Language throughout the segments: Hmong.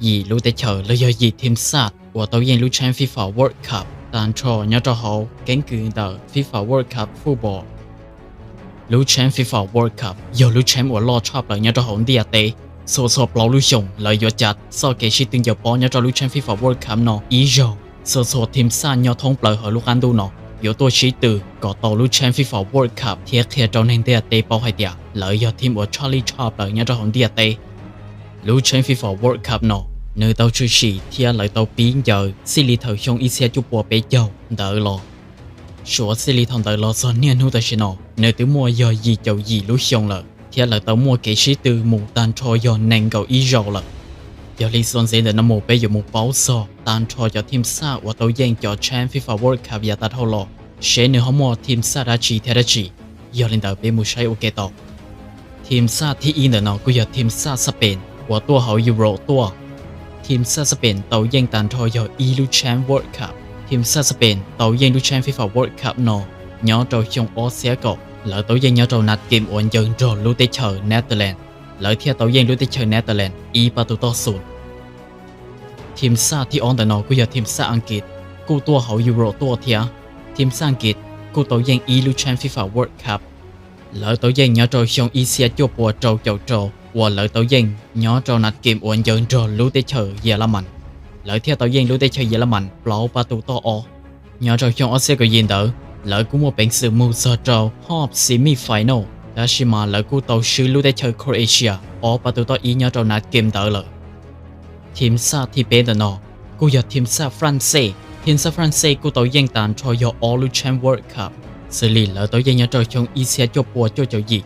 yim lub teb chaws los yog yim team xaj uas tau yeej lub tshaib FIFA World Cup tag nrho nyob rau hauv keeb kwm ntawm FIFA World Cup football. Lub tshaib FIFA World Cup yog lub tshaib uas loj tshaj plaws nyob rau hauv ntiaj teb. Txhua txhua plaub lub xyoos lawv yuav cav txoj kev sib tw ncaws pob nyob rau lub tshaib FIFA World Cup no ib zaug. Txhua txhua team xaj nyob thoob plaws hauv lub qab ntuj no yuav tuaj sib tw kom tau lub tshaib FIFA World Cup thiab qhia rau neeg ntiaj teb paub hais tias lawv yog team uas tshaj lij tshaj plaws nyob rau hauv ntiaj teb. Lub tshaib FIFA World Cup no nws tau tshwm sim thiab lawv tau pib ncaws txij li thaum xyoo ib txhiab cuaj puas peb caug ntawd los. Suav txij li thaum ntawd los txog niaj hnub tam sim no nws twb muaj yog yim caum yim lub xyoo lawm thiab lawv tau muaj kev sib tw mus tag nrho yog nees nkaum ib zaus lawm. Yog li xuas ntxiv ntawm no mus peb yuav mus paub txog tag nrho cov team xaj uas tau yeej cov tshaib FIFA World Cup yav tas dhau los, seb nws ho muaj team xaj dab tsi thiab dab tsi. Yog li ntawd peb mus saib ua ke tau. Team xaj thib ib ntawm no kuj yog team xaj Spain uas tuaj hauv Europe tuaj. Team xaj Spain tau yeej tag nrho yog ib lub tshaib World Cup. Team xaj Spain tau yeej lub tshaib FIFA World Cup no nyob rau xyoo ob txhiab kaum, lawv tau yeej nyob rau nab kem uas ncaws nrog lub teb chaws Netherlands, lawv thiaj tau yeej lub teb chaws Netherlands ib pab tus toj xum. Team xaj thib ob ntawm no kuj yog team xaj Askiv, kuj tuaj hauv Europe tuaj thiab. Team xaj Askiv kuj tau yeej ib lub tshaib FIFA World Cup. Lawv tau yeej nyob rau xyoo ib txhiab cuaj puas rau caum rau uas lawv tau yeej nyob rau nab kem uas ncaws nrog lub teb chaws Yelamas, lawv thiaj tau yeej lub teb chaws Yelamas plaub pab tus toj ob. Nyob rau xyoo ob txhiab kaum yim ntawd lawv kuj muaj peev xwm mus txog rau hop semi final, tab sis mas lawv kuj tau swb lub teb chaws Croatia ob pab tus toj ib nyob rau nab kem ntawd lawm. Team xaj thib peb ntawm no kuj yog team xaj France. Team xaj France kuj tau yeej tag nrho yog ob lub tshaib World Cup, xws li lawv tau yeej nyob rau xyoo ib txhiab cuaj puas cuaj caum yim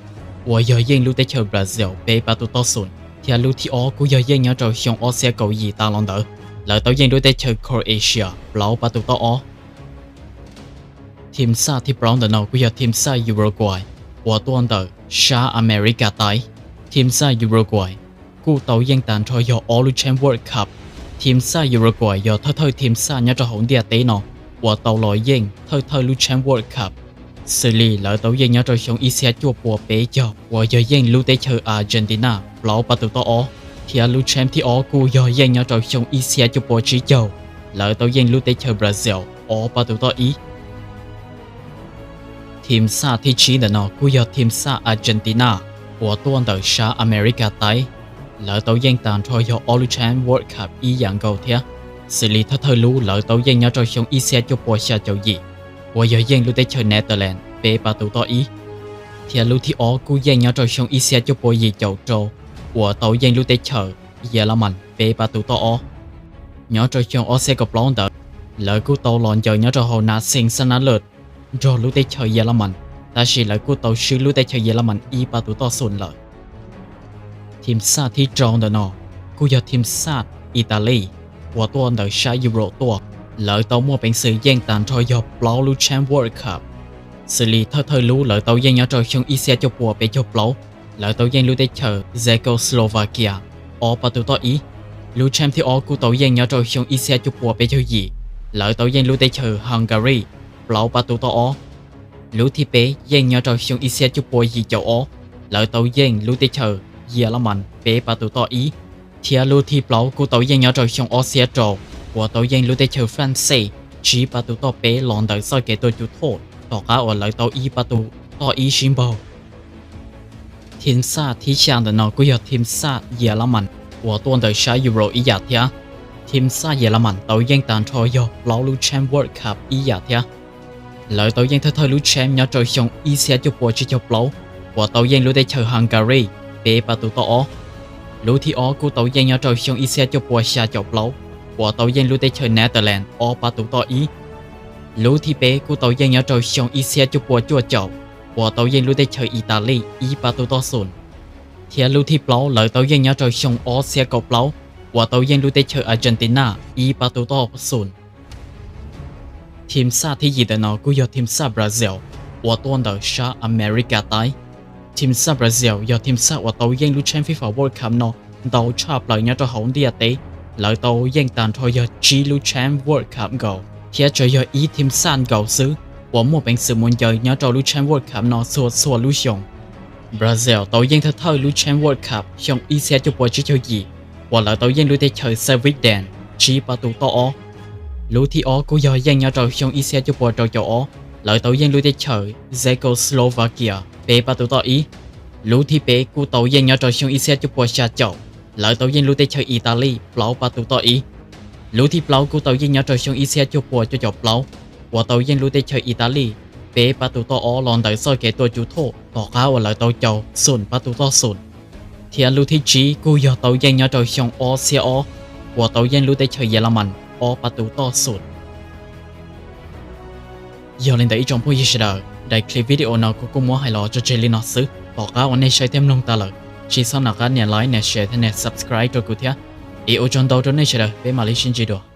uas yog yeej lub teb chaws Brazil peb pab tus toj xum, thiab lub thib ob kuj yog yeej nyob rau xyoo ob txhiab kaum yim tas los ntawd, lawv tau yeej lub teb chaws Croatia plaub pab tus toj ob. Team xaj thib plaub ntawm no kuj yog team xaj Uruguay uas tuaj ntawm sab America teb. Team xaj Uruguay kuj tau yeej tag nrho yog ob lub tshaib World Cup. Team xaj Uruguay yog thawj thawj team xaj nyob rau hauv ntiaj teb no uas tau los yeej thawj thawj lub tshaib World Cup, xws li lawv tau yeej nyob rau xyoo ib txhiab cuaj puas peb caug uas yog yeej lub teb chaws Argentina plaub pab tus toj ob, thiab lub tshaib thib ob kuj yog yeej nyob rau xyoo ib txhiab cuaj puas tsib caug, lawv tau yeej lub teb chaws Brazil ob pab tus toj ib. Team xaj thib tsib ntawm no kuj yog team xaj Argentina uas tuaj ntawm sab America teb. Lawv tau yeej tag nrho yog ob lub tshaib World Cup ib yam nkaus thiab, xws li thawj thawj lub lawv tau yeej nyob rau xyoo ib txhiab cuaj puas xya caum yim uas yog yeej lub teb chaws Netherlands peb pab tus toj ib, thiab lub thib ob kuj yeej nyob rau xyoo ib txhiab cuaj puas yim caum rau uas tau yeej lub teb chaws Yelamas peb pab tus toj ob. Nyob rau xyoo ob txhiab kaum plaub ntawd, lawv kuj tau los ncaws nyob rau hauv nas xees xab nab lawm nrog lub teb chaws Yelamas, tab sis lawv kuj tau swb lub teb chaws Yelamas ib pab tus toj xum lawm. Team xaj thib rau ntawm no kuj yog team xaj Italy uas tuaj ntawm sab Europe tuaj. Lawv tau muaj peev xwm yeej tag nrho yog plaub lub tshaib World Cup, xws li thawj thawj lub lawv tau yeej nyob rau xyoo ib txhiab cuaj puas peb caug plaub, lawv tau yeej lub teb chaws Czechoslovakia ob pab tus toj ib. Lub tshaib thib ob kuj tau yeej nyob rau xyoo ib txhiab cuaj puas peb caug yim, lawv tau yeej lub teb chaws Hungary plaub pab tus toj ob. Lub thib peb yeej nyob rau xyoo ib txhiab cuaj puas yim caum ob, lawv tau yeej lub teb chaws Yelamas peb pab tus toj ib, thiab lub thib plaub kuj tau yeej nyob rau xyoo ob txhiab rau uas tau yeej lub teb chaws France tsib pab tus toj peb los ntawm txoj kev tua cug thoj tom qab uas lawv tau ib pab tus toj ib sib npaug. Team xaj thib xya ntawm no kuj yog team xaj Yelamas uas tuaj ntawm sab Europe ib yam thiab. Team xaj Yelamas tau yeej tag nrho yog plaub lub tshaib World Cup ib yam thiab. Lawv tau yeej thawj thawj lub tshaib nyob rau xyoo ib txhiab cuaj puas tsib caug plaub uas tau yeej lub teb chaws Hungary peb pab tus toj ob. Lub thib ob kuj tau yeej nyob rau xyoo ib txhiab cuaj puas xya caum plaub uas tau yeej lub teb chaws Netherlands ob pab tus toj ib. Lub thib peb kuj tau yeej nyob rau xyoo ib txhiab cuaj puas cuaj caum uas tau yeej lub teb chaws Italy ib pab tus toj xum, thiab lub thib plaub lawv tau yeej nyob rau xyoo ob txhiab kaum plaub uas tau yeej lub teb chaws Argentina ib pab tus toj xum. Team xaj thib yim ntawm no kuj yog team xaj Brazil uas tuaj ntawm sab America teb. Team xaj Brazil yog team xaj uas tau yeej lub tshaib FIFA World Cup no ntau tshaj plaws nyob rau hauv ntiaj teb. Lawv tau yeej tag nrho yog tsib lub tshaib World Cup nkaus, thiab tsuas yog ib team xaj nkaus xwb uas muaj peev xwm mus ncaws nyob rau lub tshaib World Cup no txhua txhua lub xyoo. Brazil tau yeej thawj thawj lub tshaib World Cup xyoo ib txhiab cuaj puas tsib caug yim, uas lawv tau yeej lub teb chaws Sweden tsib pab tus toj ob. Lub thib ob kuj yog yeej nyob rau xyoo ib txhiab cuaj puas rau caum ob, lawv tau yeej lub teb chaws Czechoslovakia peb pab tus toj ib. Lub thib peb kuj tau yeej nyob rau xyoo ib txhiab cuaj puas xya caum, lawv tau yeej lub teb chaws Italy plaub pab tus toj ib. Lub thib plaub kuj tau yeej nyob rau xyoo ib txhiab cuaj puas cuaj caum plaub, uas tau yeej lub teb chaws Italy peb pab tus toj ob los ntawm txoj kev tua cug thoj tom qab uas lawv tau caum xoom pab tus toj xoom. Thiab lub thib tsib kuj yog tau yeej nyob rau xyoo ob txhiab ob, uas tau yeej lub teb chaws Yelamas ob pab tus toj xoom. Yog li ntawd ib tsoom phooj ywg sawv daws, daim clip video no kuv kuj muab hais los tso tseg li no xwb. Tom qab uas nej saib thiab mloog tas lawm, tsis txhob nco qab nias like, nias share thiab nias subscribe rau kuv thiab. Es ua tsaug ntau rau nej sawv daws, peb mam li sib ntsib dua.